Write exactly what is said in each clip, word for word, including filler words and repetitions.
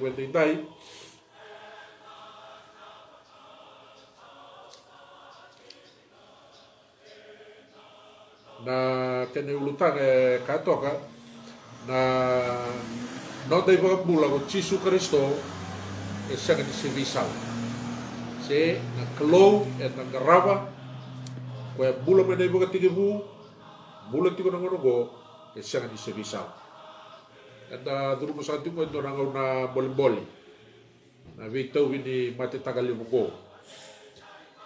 edaidai. Na kena iulutaga e kaya toka, na noda iVakabula ko Jisu Karisito e sega ni se veisau. Se na Kalou eda qarava, ko e bula mai na ivakatekivu, bula tiko na gauna oqo, e sega ni se veisau. Eda curuma saka tiko e dua na gauna bolebole na veitauvi ni matetaka levu oqo.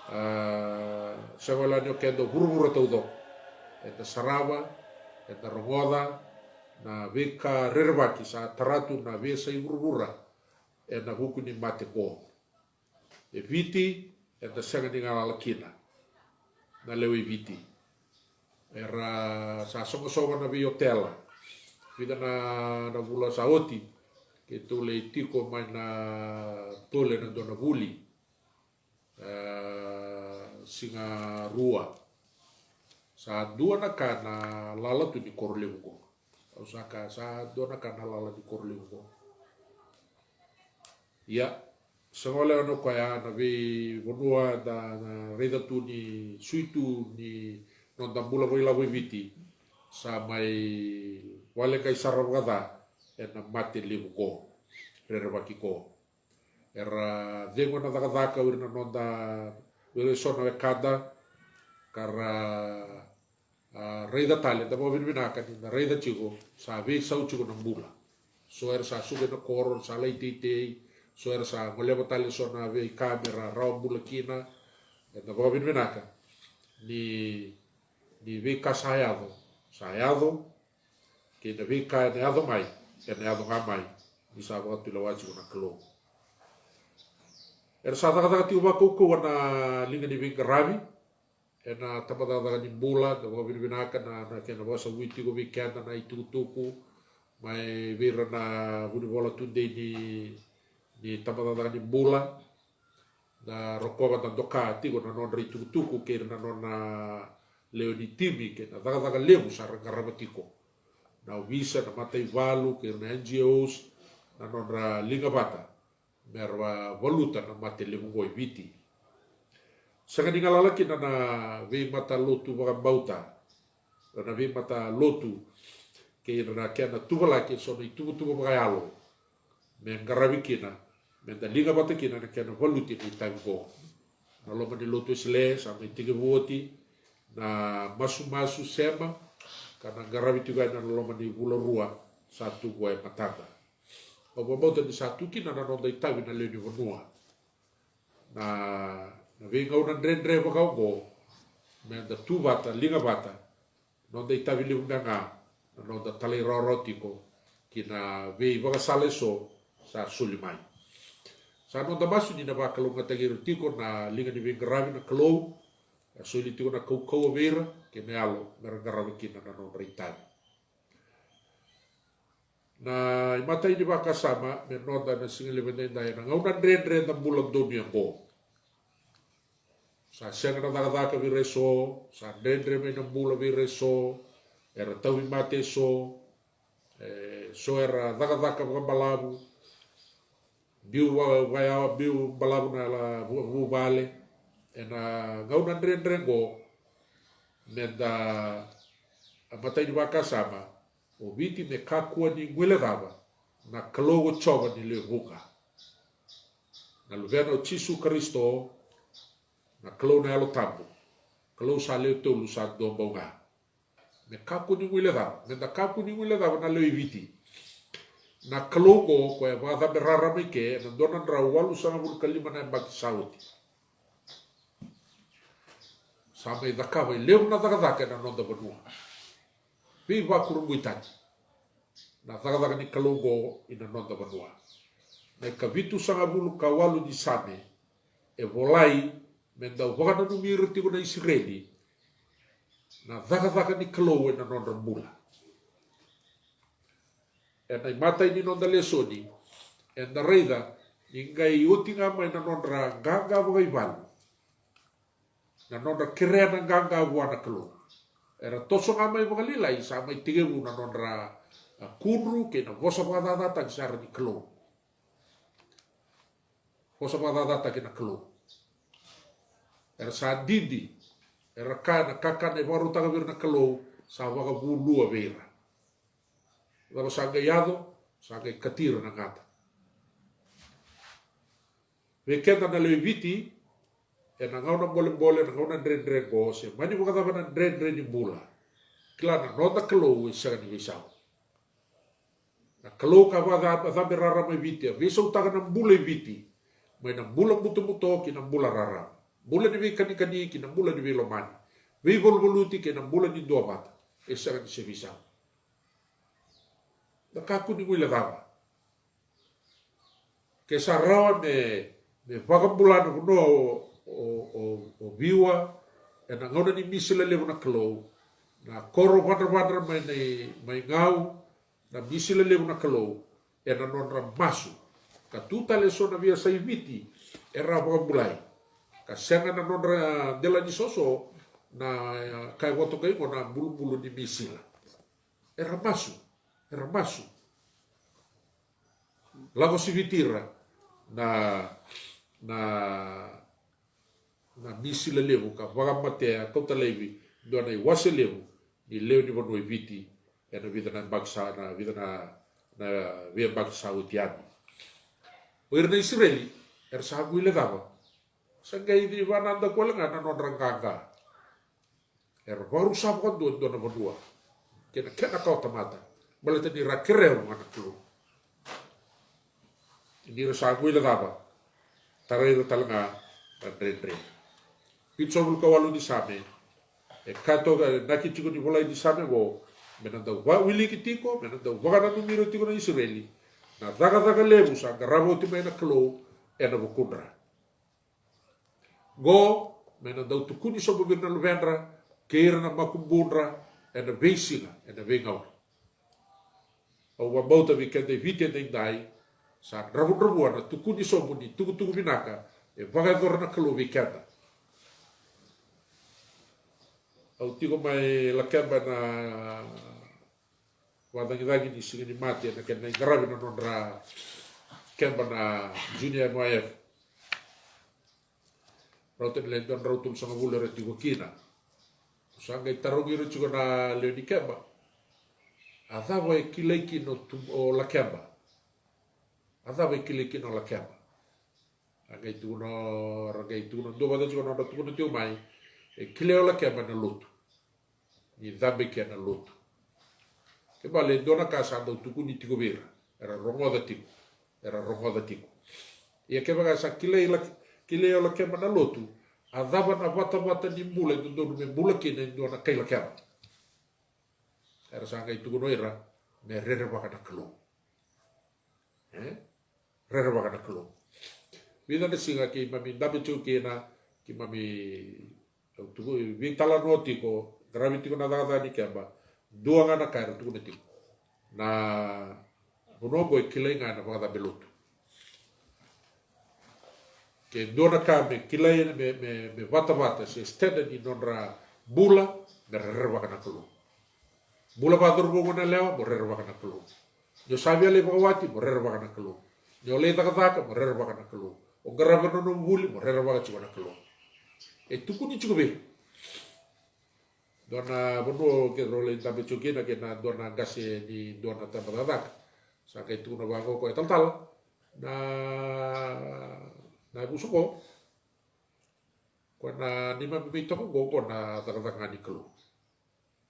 A, sega wale ni o keda o vuravura taucoko. Eda sarava, eda rogoca na veika rerevaki sa tara tu na veiyasai vuravura ena vuku ni mate oqo. E Viti, eda sega ni galala kina na lewe i Viti. Era sa soqosoqo na veiotela. Vica na, na vula sa oti, keitou lai tiko mai na Tole na dua na vuli. E, siga rua. Sa dua na ka na lala tu ni koro levu oqo. Au sa kaya sa dua na ka na lala ni koro levu oqo. Ia, sega wale ga o koya na veivanua da na raica tu ni sui tu ni noda bula vakailavo i Viti. Sa mai vale kai sara vakaca ena mate levu oqo, rerevaki oqo. Era cegu ena cakacaka o ira na noda, o ira eso na wekada, ka ra, a, raica tale, da vakavinavinaka ni da raica tiko sa veisau tiko na bula. So era sa suka ina koro, sa lai teitei, so era sa goleva tale so na veika me ra rawa bula kina. Eda vakavinavinaka ni, ni veika sa yaco, sa yaco, kei na veika ena yaco mai, ena yaco ga mai, ni sa vakatulewa tiko na Kalou. Era sa cakacaka tiko vakaukauwa na liga ni veiqaravi ena tabacakacaka ni bula, da vakavinavinaka na, na kena vakasavui tiko vei keda na itukutuku mai vei ira na vunivola tudei ni, ni tabacakacaka ni bula. Da rokova, da doka tiko na nodra itukutuku kei ira na nona lewe ni timi kei na cakacaka levu sa ra qarava tiko na ovisa, na mataivalu kei ira na N G Os, na nodra liga vata me ra valuta na mate levu oqo i Viti. Sega ni galala kina na veimatalotu vakabauta, na veimatalotu kei ira na kena tuvalaki eso na ituvatuva vakayalo me qaravi kina, me da liga vata kina na kena valuti na itavi oqo. Na loma ni lotu Wesele sa mai tekivu oti na masumasu sema ka na qaravi tiko yani na loma ni vula rua sa tu oqo e matada. Au vakabauta ni sa tu kina na noda itavi na lewe ni vanua. Na, na veigauna dredre vaka oqo me da tu vata, liga vata, noda itavi levu beka ga na noda talairawarawa tiko ki na veivakasala eso sa soli mai. Sa noda masu ni na vakalougatataki ira tiko na liga ni veiqaravi na Kalou, e soli tiko na kaukauwa vei ira kei na yalo me ra qarava kina na nodra itavi. Na imatai ni vakasama me noda na siga levu edaidai, na gauna dredre da bula donuya oqo. Sa sega na cakacaka vei ira eso, sa dredre mai na bula vei ira eso, era tauvimate eso, e, so era cakacaka vakabalavu, biu va-, vakayawa, biu balavu na yala vu-, vuvale. Ena gauna dredre oqo, me da, a matai ni vakasama, o Viti me kakua ni guilecava na Kalou o Jiova ni lewe vuqa, na Luvena o Jisu Karisito, na Kalou na Yalo Tabu, Kalou sa lewe tolu sa dua bau ga. Me kakua ni guilecava, me da kakua ni guilecava na lewe i Viti. Na Kalou oqo, ko e vakacabe rarama i ke ena dua na drau walusagavulu ka lima na yabaki sa oti, sa mai cakava e levu na cakacaka ena noda vanua. Veivakurabuitaki na cakacaka ni Kalou oqo ina noda vanua. Na ikavitusagavulu ka walu ni Same e volai me dau vakananumi ira tiko na Isireli na cakacaka ni Kalou ena nodra bula. Ena imatai ni noda lesoni, eda raica ni qai oti ga mai na nodra qaqa vakaivalu na nodra kerea na qaqa vua na Kalou. Era toso ga mai vakalailai, sa mai tekivu na nodra, a, kudru kei na vosa vakacacataki sara ni Kalou. vosa vakacacataki na Kalou. Era sa didi, era kaya na kakana e vakarautaka vei ira na Kalou sa vakavulua vei ira. Cava sa qai yaco? Sa qai kati ira na gata. Vei keda na lewe i Viti, ena gauna bolebole, ena gauna dredre qo, se mani vakacava na dredre ni bula, kila na noda Kalou e sega ni veisau. Na Kalou ka vakacabe rarama e Viti, a veisautaka na bula e Viti mai na bula butobuto ki na bula rarama, bula ni veikanikani ki na bula ni veilomani, veivaluvaluti ki na bula ni duavata. E sega ni se veisau. Na kakua ni guilecava. Ke sa rawa me, me vakabula na vanua o, o, o, o Viwa ena gauna ni misila levu na Kalou, na koro vadravadra mai, na, mai Gau, na misila levu na Kalou, ena nodra masu ka tu tale eso na veiyasai Viti era vakabulai, ka sega na nodra dela ni soso na, e, ka e votokai qo na bulubulu ni misila. Era masu, era masu. Lako siviti ira na, na, na misila levu ka vakamatea, kauta laivi dua na iwase levu ni lewe ni vanua i Viti ena vica na yabaki sa, na vica na, na veiyabaki sa oti yani. O ira na Isireli era sa guilecava. Sa qai cici vakanadaku wale ga na nodra qaqa. Era vakarusa vakadua e dua na vanua kei na kena kawatamata, baleta ni ra kerea ga na Kalou. Ni ra sa guilecava, tarai ira tale ga na dredre. Vitusagavulu ka walu ni Same e kaya toka, e naki tiko ni volai ni Same qo, me na dau vakawiliki tiko, me na dau vakananumi ira tiko na Isireli na cakacaka levu sa qarava oti mai na Kalou ena vukudra. Qo me na dau tukuni sobu vei ira na luvedra kei ira na makubudra ena veisiga, ena veigauna. Au vakabauta vei keda e Viti edaidai sa dravudravua na tukuni sobu ni tukutuku vinaka e vakayacora na Kalou vei keda. Au tiko mai Lakeba na vakacagicagi ni Siga ni Mate, na kena iqaravi na nodra keba na Junior M Y F. Rauta ni le dua na drau tolusagavulu era tiko kina. Sa qai tarogi ira tiko na lewe ni keba, a cava e kilai kina o Lakeba? A cava e kilai kina o Lakeba? A qai tukuna, ra qai tukuna, dua vata tiko na nodra tukuna tiko mai, e kilai o Lakeba na lotu. Ni cabe ke na lotu. Ke bale e dua na ka sa dau tukuni tiko vei ira, era rogoca tiko, era rogoca tiko. Ia kevaka sa kilai, kilai o Lakeba na lotu, a cava na vatavata ni bula e dodonu me bula kina e dua na kai Lakeba? Era sa qai tukuna o ira me rerevaka na Kalou. E? Rerevaka na Kalou. Vica na siga keimami dabe tiko kina, keimami, au tuku, veitalanoa tiko, qaravi tiko na cakacaka ni keba, dua ga na ka era tukuna tiko. Na vanua oqo e kilai ga na vakacabe lotu. Ke dua na ka me kilai, me, me, me vatavata se standard ni nodra bula, me rerevaka na Kalou. Bula vakacauravou gone yalewa, mo rerevaka na Kalou. Ni o sa via lai vakawati, mo rerevaka na Kalou. Ni o lai cakacaka, mo rerevaka na Kalou. O qarava na nomu vuli, mo rerevaka tiko na Kalou. E tukuni tiko vei dua na vanua keirau lai dabe tiko kina kei na dua na qase ni dua na tabacakacaka. Sa qai tukuna vaqo o koya, talatala, na, na yavusa oqo, ko na neimami veitoka oqo, ko na cakacaka ga ni Kalou.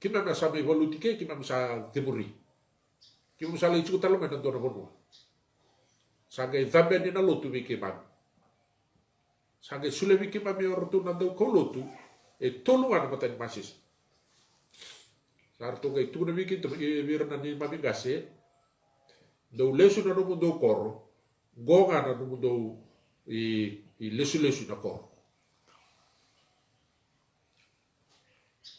Keimami sa mai valuti ke, keimami sa cemuri. Keimami sa lai tiko tale mai na dua na vanua. Sa qai cabe yani na lotu vei keimami. Sa qai solia vei keimami o ratou na daukaulotu e tolu ga na matai ni masese. Sa ratou qai tukuna vei keimami, vei ira na neimami qase, dou lesu na nomudou koro, qo ga na nomudou i, i lesulesu na koro.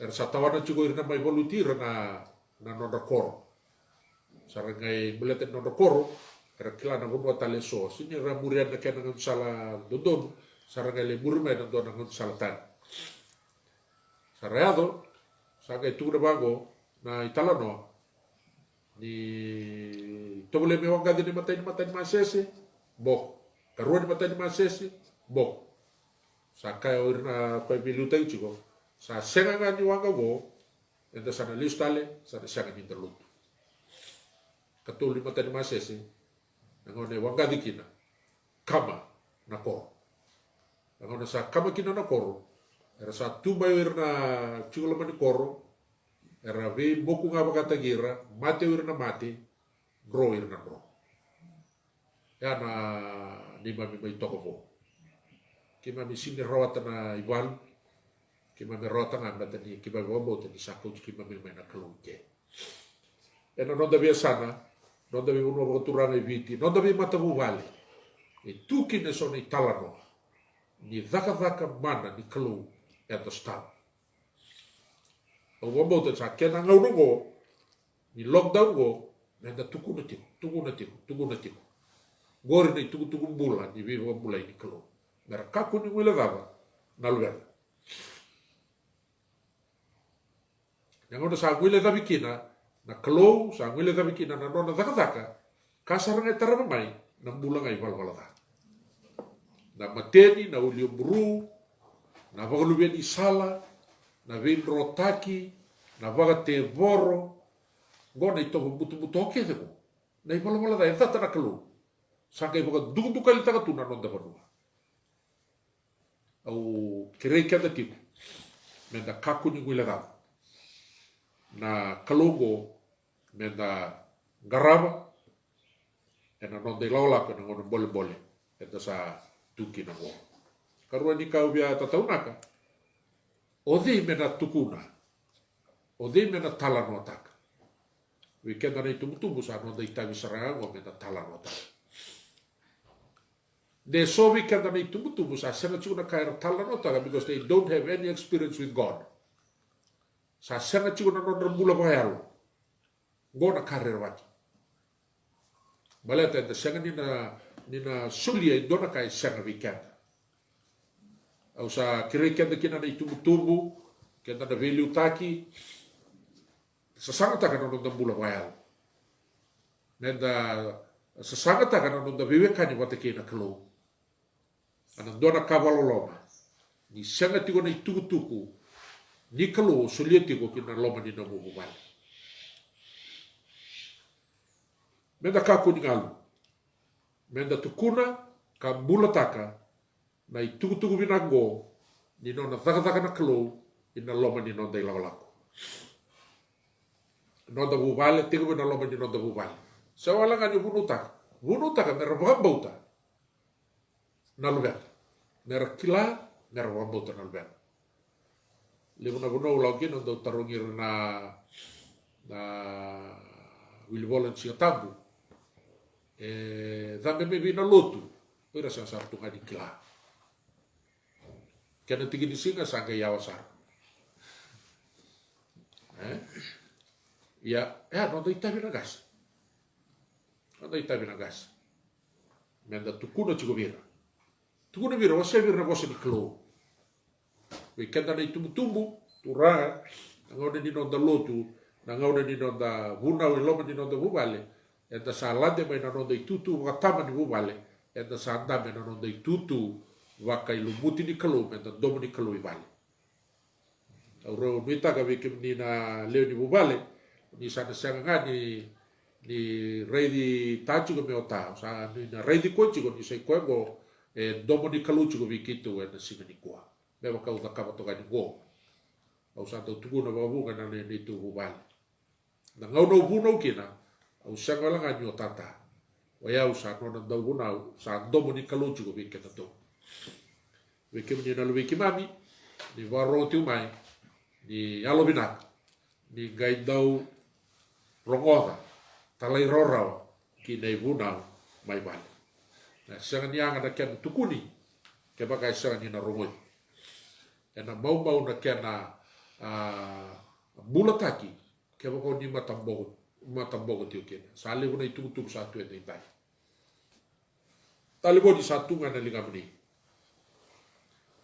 Era sa tawana tiko ira na mai valuti ira na, na nodra koro. Sa ra qai baleta ni nodra koro, era kila na vanua tale eso. Sega ni ra muri yani na kena gaunisala dodonu, sa ra qai lai muri mai na dua na gaunisala tani. Sa ra yaco, sa qai tukuna vaqo na italanoa ni tovolea me waqaci na imatai ni matai ni masese, boko. Rua ni matai ni masese, boko. Sa kaya o ira na koya e veiliutaki tiko, sa sega ga ni waqa qo, eda sa na lesu tale, sa na sega ni da lotu. Katolu ni matai ni masese, na gauna e waqaci kina, kama na koro. Na gauna sa kama kina na koro, era sa tu mai o ira na tiko loma ni koro, era veiboku ga vakataki ira, mate o ira na mate, dro o ira na dro. Ya na neimami mai toka vou. Keimami sini rawata na ivalu, keimami rawata ga baleta ni keimami vakabauta ni sa kauti keimami mai na Kalou ke. Ena noda veiyasana, noda veivanua vakaturaga e Viti, noda veimatavuvale, e tu kina eso na italanoa ni cakacaka mana ni Kalou eda sotava. Au vakabauta sa kena gauna oqo, ni lockdown oqo, meda tukuna tiko, tukuna tiko, tukuna tiko. Qori na itukutuku bula ni veivakabulai ni Kalou. Mera kakua ni guilecava na luveda. Na gauna sa guilecavi kina na Kalou, sa guilecavi kina na nona cakacaka, ka sara ga e tarava mai na bula ga ivalavala ca. Na mateni, na uli o buru, na vakaluveni sala, na veidrotaki, na vakatevoro, qo na itovo butobuto kece qo. Na ivalavala ca e cata na Kalou. Sa qai vakadukadukalitaka tu na noda vanua. Au kerei keda tiko meda kakua ni guilecava na Kalou oqo, meda qarava ena noda ilakolako ena gauna bolebole eda sa tu kina oqo. Karua ni ka au via tataunaka, o cei me na tukuna, o cei me na talanoataka. Vei keda na itubutubu sa noda itavi sara ga oqo meda talanoataka. De so vei keda na itubutubu sa sega tiko na ka era talanoataka because they don't have any experience with God. Sa sega tiko na nodra bula vakayalo. Qo na ka rerevaki. Baleta eda sega ni na, ni na solia e dua na ka e sega vei keda. Au sa kerei keda kina na itubutubu, keda na veiliutaki, sasagataka na noda bula vakayalo. Meda sasagataka na noda veiwekani vata kei na Kalou. A na dua na ka vakaloloma, ni sega tiko na itukutuku ni Kalou o solia tiko ki na loma ni nomu vuvale. Meda kakua ni galu. Meda tukuna ka bulataka na itukutuku vinaka oqo ni nona cakacaka na Kalou ina loma ni noda ilakolako. Noda vuvale, tekivu ena loma ni noda vuvale. Sa wale ga ni vunautaka. Vunautaka mera vakabauta na luveda. Mera kila, mera vakabauta na luveda. Levu na vanua au lako kina au dau tarogi ira na, na wilivola ni Siga Tabu. E cabe mai vei na lotu. O ira sa sara tu ga ni kila. Kena tiki ni siga sa qai yawa sara. E? Ia, e, noda itavi na qase. Noda itavi na qase. Meda tukuna tiko vei ira. Tukuna vei ira, wasea vei ira na vosa ni Kalou. Vei keda na itubutubu, turaga, na gauna ni noda lotu, na gauna ni noda vunau e loma ni noda vuvale, eda sa lade mai na noda itutu vakatama ni vuvale, eda sa dabe na noda itutu vakailumuti ni Kalou, meda domo ni Kalou i vale. Au rau nuitaka vei kemuni na lewe ni vuvale, ni sa na sega ga ni, ni raici ta tiko me ota, sa ni na raici koya tiko ni sa i koya oqo e domo ni Kalou tiko vei keitou ena siga nikua. Me vaka au cakava toka yani oqo. Au sa dau tukuna vakavuqa na neitou vuvale. Na gauna au vunau kina, au sega wale ga ni o tata. O yau sa nona dau vunau, sa domo ni Kalou tiko vei kedatou. Vei kemuni na luvei keimami, ni vakarorogo tiko mai, ni yalovinaka, ni qai dau rogoca, talairawarawa, ki na ivunau mai vale. Na sega ni yaga na kena tukuni, kevaka e sega ni na rogoci. Ena maumau na kena, a, bulataki, kevaka o ni mataboko, mataboko tiko kina. Sa levu na itukutuku sa tu edaidai. Talevoni sa tu ga na ligamuni.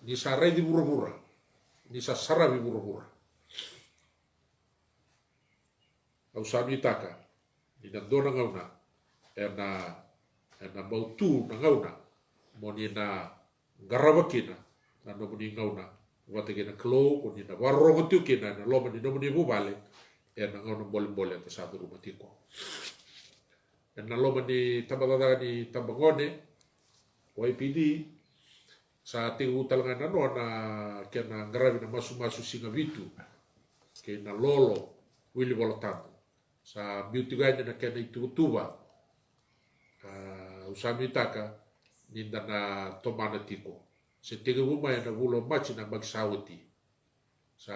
Ni sa raici vuravura. Ni sa saravi vuravura. Au sa nuitaka ni na dua na gauna ena, ena bau tu na gauna mo ni na qarava kina na nomuni gauna vata kei na Kalou, ko ni na vakarorogo tiko kina ena loma ni nomuni vuvale ena gauna bolebole eda sa curuma tiko. Ena loma ni tabacakacaka ni tabagone, Y P D, sa tekivu tale ga e nanoa na kena qaravi na masumasu siga vitu kei na lolo wili Vola Tabu. Sa biu tiko yani na kena ituvatuva. A, au sa nuitaka ni da na tomana tiko, se tekivu mai ena vula o Maji na yabaki sa oti. Sa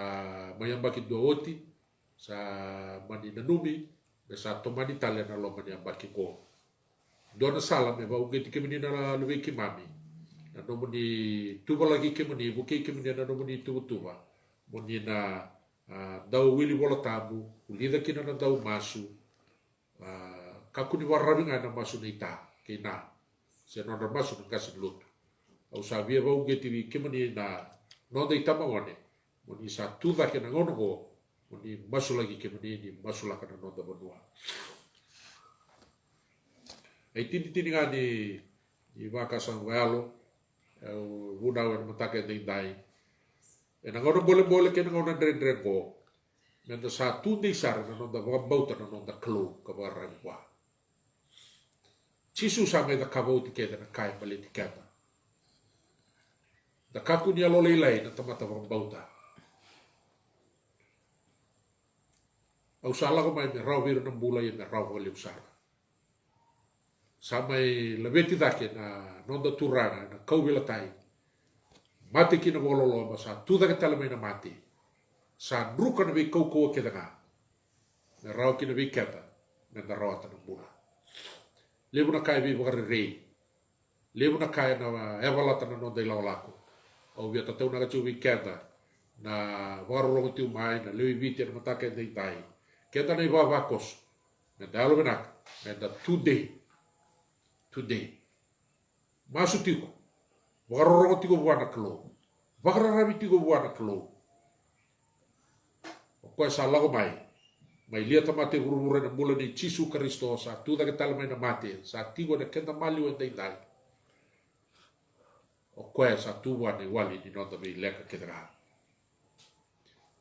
mai yabaki dua oti, sa mani nanumi me sa tomani tale ena loma ni yabaki qo. Dua na sala me vakauqeti kemuni na luvei keimami, na nomuni tuvalaki kemuni, vukei kemuni ena nomuni tuvatuva, mo ni na, a, dau wili Vola Tabu, vulica kina na dau masu, a, kakua ni vakararavi ga ena masu nei ta kei na, se nodra masu na qase ni lotu. Au sa via vakauqeti vei kemuni na noda itabagone, mo ni sa tu cake na gauna qo, mo ni masulaki kemuni ni masulaka na noda vanua. E itinitini ga ni, ni vakasama vakayalo, e, vunau ena mataka edaidai. Ena gauna bolebole kei na gauna dredre qo, meda sa tudei sara na noda vakabauta na noda Kalou ka vakararavi vua. Jisu sa mai cakava oti kece na ka e baleti keda. Da kakua ni yalolailai na tamata vakabauta. Au sa lako mai me rawa vei ira na bula, ia me rawa vakalevu sara. Sa mai laveti cake na noda Turaga na kauveilatai. Mate kina vakaloloma, sa tu cake tale mai na mate. Sa druka na veikaukauwa kece ga me rawa kina vei keda meda rawata na bula. Levu na ka e veivakarerei. Levu na ka ena yavalata na noda ilakolako. Au via tataunaka tiko vei keda na vakarorogo tiko mai, na lewe i Viti ena mataka edaidai, keda na ivavakoso, meda yalovinaka, meda tudei. Tudei. Masu tiko. Vakarorogo tiko vua na Kalou. Vakararavi tiko vua na Kalou. O koya sa lako mai, mai lia tamata e vuravura ena bula nei Jisu Karisito, sa tu cake tale mai na mate, sa tiko ena keda maliwa edaidai. O koya sa tu vua na iwali ni noda veileqa kece ga.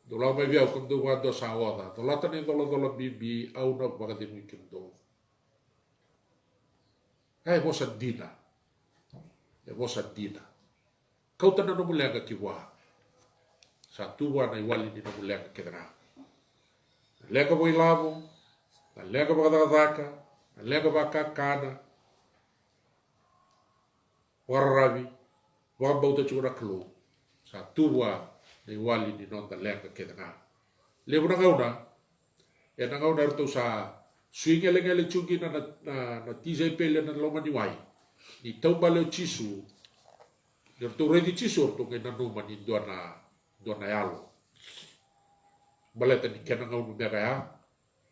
Dou lako mai vei au kemudou vakadua sa oca, colata na icolacola bibi, au na vakacegui kemudou. E vosa dina. E vosa dina. Kauta na nomu leqa ki vua. Sa tu vua na iwali ni nomu leqa kece ga. Na leqa vakailavo, na leqa vakacakacaka, na leqa vakakana, vakararavi, vakabauta tiko na Kalou. Sa tu vua na iwali ni noda leqa kece ga. Levu na gauna, ena gauna eratou sa sui gelegele tiko kina na, na, na tisaipeli ena loma ni wai ni taubale o Jisu, ni ratou raici Jisu, eratou qai nanuma ni dua na, dua na yalo. Baleta ni kena gauna beka ya,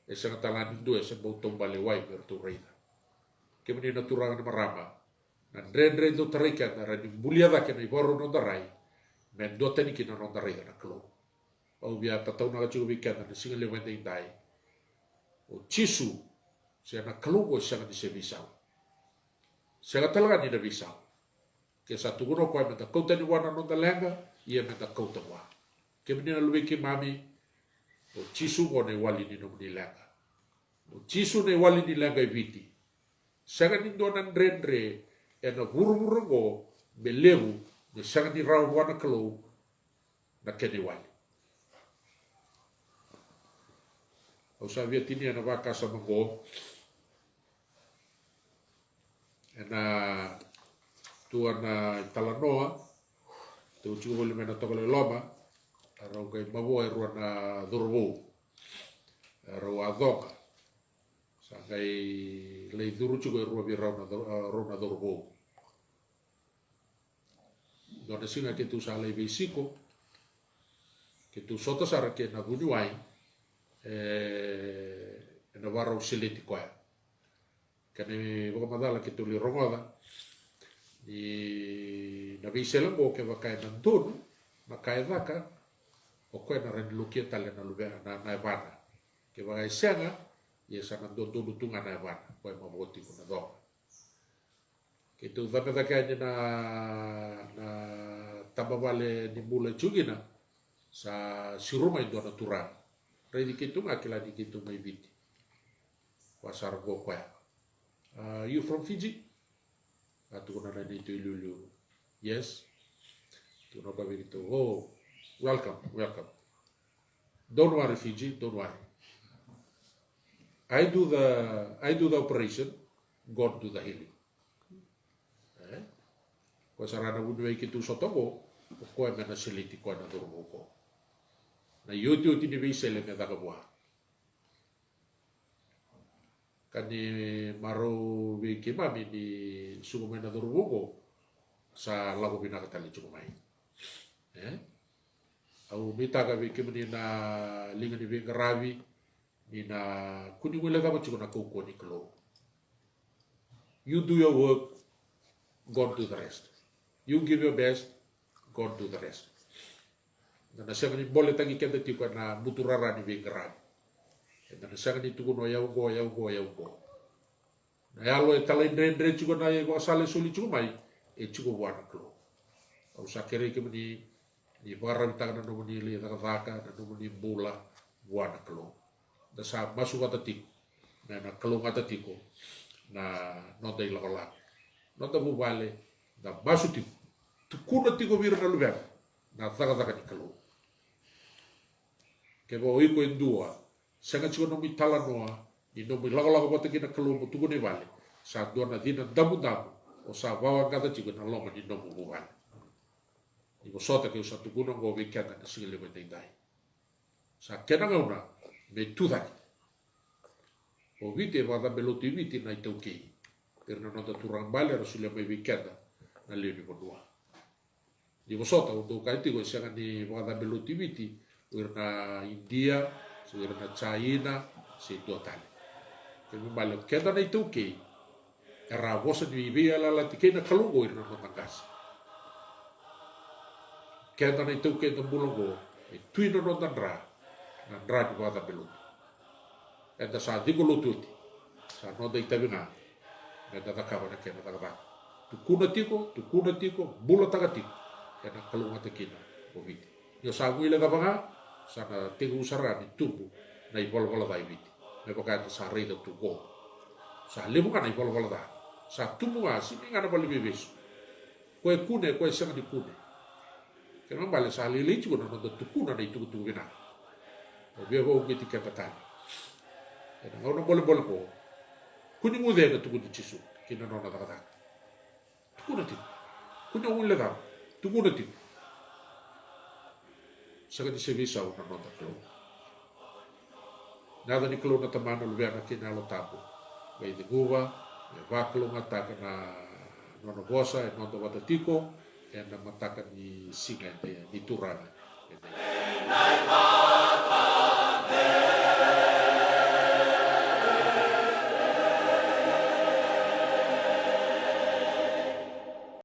e sega tale ga ni dua e se bau taubale wai me ratou raica. Kemuni na turaga, na marama, na dredre dou tarai keda, rawa ni bulia cake na ivakarau ni noda rai, me duatani kina na noda raica na Kalou. Au via tataunaka tiko vei keda na siga levu edaidai. O Jisu, se na Kalou qo, e sega ni se veisau. Sega tale ga ni na veisau. Ke sa tukuna o koya meda kauta yani vua na noda leqa, ia meda kauta vua. Kemuni na luvei keimami, o Jisu qo na iwali ni nomuni leqa. O Jisu na iwali ni leqa e Viti. Sega ni dua na dredre ena vuravura qo me levu me sega ni rawa vua na Kalou na kena iwali. Au sa via tinia na vakasama qo ena tua na italanoa, tou tiko voli mai na Tokalau i Loma, a rau qai mavoa e rua na cauravou. A rau a coqa. Sa qai lai curu tiko e rua vei rau na cau-, a, rau na cauravou. Dua na siga keitou sa lai veisiko, keitou sota sara kei na vuniwai, e, ena vakarau seleti koya. Kena ivakamacala keitou lai rogoca ni na veisele oqo, kevaka ena donu na ka e caka, o koya na rawa ni lokia tale na luvena, na, na yavana. Kevaka e sega, ia sa na dodonu tu ga na yavana, koya e mavoa tiko na coqa. Keitou cabe cake yani na, na tabavale ni bula e tiko kina, sa siro mai dua na turaga. Raici keitou ga, kila ni keitou mai Viti. Koya sara qo koya. "Ah, you from Fiji?" A tukuna na neitou iliuliu. "Yes." Tukuna koya vei keitou, "Oh, welcome, welcome. Don't worry, Fiji, don't worry. I do the, I do the operation, God do the healing." E? Koya sara na vuniwai keitou sota qo, o koya me na seleti koya na cauravou qo. Na iotioti ni veisele me caka vua. Ka ni marau vei keimami ni suka mai na cauravou qo, sa lako vinaka tale tiko mai. E? Au nuitaka vei kemuni na liga ni veiqaravi, ni na kua ni guilecava tiko na kaukauwa ni Kalou. You do your work, God do the rest. You give your best, God do the rest. Eda na sega ni boletaki keda tiko ena buturara ni veiqaravi. Eda na sega ni tukuna o yau qo, o yau qo, o yau qo. Na yalo e talaidredre tiko, na ivakasala e soli tiko mai, e tiko vua na Kalou. Au sa kerei kemuni ni vakararavitaka na nomuni lai cakacaka, na nomuni bula vua na Kalou. Da sa masu vata tiko me na kalougata tiko na noda ilakolako, noda vuvale. Da masu tiko, tukuna tiko vei ira na luvena na cakacaka ni Kalou. Kevaka o iko e dua, sega tiko nomu italanoa ni nomu ilakolako vata kei na Kalou mo tukuna i vale, sa dua na cina damudamu o sa vawaqaca tiko ena loma ni nomu vuvale. Ni vosota, keu sa tukuna oqo vei keda na siga levu edaidai. Sa kena gauna me tu cake. O Viti, e vakacabe lotu i Viti na iTaukei, ira na noda turaga bale era solia mai vei keda na lewe ni vanua. Ni vosota, au dau kaya tiko, e sega ni vakacabe lotu i Viti o ira na Idia, se o ira na Jaina, se dua tale. Kena ibalebale, o keda na iTaukei era a vosa ni veiyalayalati kei na Kalou oqo o ira na noda qase. Keda na iTaukei, eda bula oqo, e tu ina noda dra na dra ni vakacabe lotu. Eda sa ciko lotu oti, sa noda itavi ga meda cakava na kena cakacaka. Tukuna tiko, tukuna tiko, bulataka tiko, ena kalougata kina o Viti. Ni o sa guilecava ga, sa na tekivu sara ni tubu na ivalavala ca i Viti, me vaka eda sa raica tu oqo. Sa levu ga na ivalavala ca sa tubu ga, sega ni ga na valeniveivesu. Ko e kune, ko e sega ni kune. Kena ibalebale, sa lailai tiko na noda tukuna na itukutuku vinaka. Au via vakauqeti keda tale ena gauna bolebole oqo. Kua ni guce na tukuni Jisu kei na nona cakacaka. Tukuna tiko. Kua ni guilecava. Tukuna tiko. Sega ni se veisau na noda Kalou. Na yaca ni Kalou na Tamana, Luvena kei na Yalo Tabu. Qai ceguva me vakalougatataka na nona vosa e noda vata tiko ena mataka ni siga eda, ni Turaga eda.